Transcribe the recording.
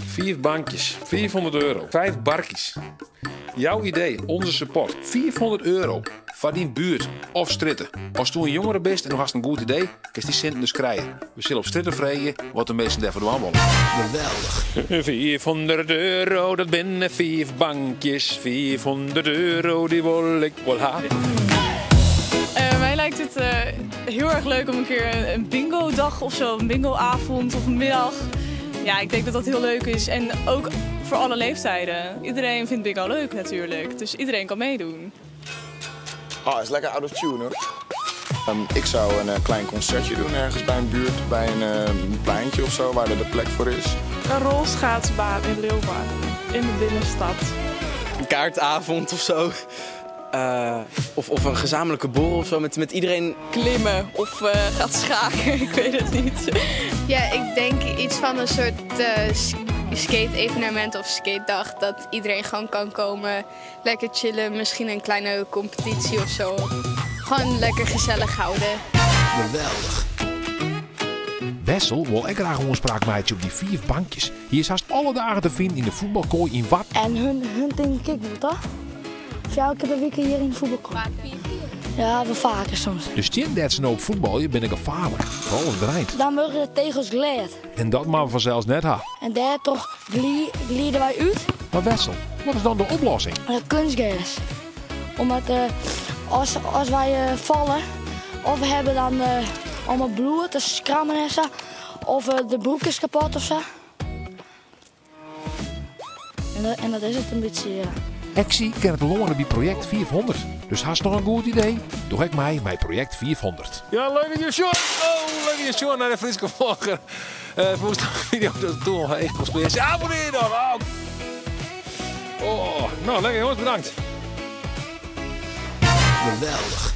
Fiif bankjes, 500 euro. Vijf barkjes. Jouw idee, onze support. 500 euro foar dyn buert of strjitte. Asto in jongere bist en do hast in goed idee, kinst dy sinten dus krije. We sille op strjitte freegje wat de minsken dêrfoar dwaan wolle. Geweldich. 500 euro, dat binne fiif bankjes. 500 euro, dy wol ik wol ha. Mij lijkt het heel erg leuk om een keer een bingo-dag of zo, een bingo-avond of een middag. Ja, ik denk dat dat heel leuk is en ook voor alle leeftijden. Iedereen vindt bingo leuk natuurlijk, dus iedereen kan meedoen. Ah, is lekker out of tune hoor. Ik zou een klein concertje doen ergens bij een buurt, bij een pleintje of zo, waar er de plek voor is. Een rolschaatsbaan in Leeuwarden, in de binnenstad. Een kaartavond of zo. Of een gezamenlijke borrel of zo met iedereen. Klimmen of gaat schaken, ik weet het niet. Ja, ik denk iets van een soort skate-evenement of skatedag. Dat iedereen gewoon kan komen, lekker chillen, misschien een kleine competitie of zo. Gewoon lekker gezellig houden. Geweldig. Wessel wol ek graach oanspraak meitsje op dy fiif bankjes. Hy is hast alle dagen te finen yn de fuotbalkoai yn Warten. En hun denk ik wol, toch? Fjouwer kear per wike hjir yn de fuotbalkoai. Ja, wol faker soms. De stiennen dêr't se no op fuotbalje binne gefaarlik, foaral as it reint. Dan wurde de tegels glêd. En dat moatte we fansels net ha. En dêrtroch glide wy út. Mar Wessel, wat is dan de oplossing? Kunstgras. Omdat as wy falle, of we hawwe dan allemaal bloed, de skrammen en sa, of de broek is kapot of sa. En dat is it in bytsje, ja. Aksje kin it loane by Project 500. Dus hast noch in goed idee? Doch ek mei mei Project 500. Ja, leuk dat je sjocht. Oh, leuk dat je sjocht nei de Fryske Folger. Fûnst de fideo dat toen al echt wel spits. Abonnear dan! Oh. Oh, no, lekker jonges, bedankt. Geweldich.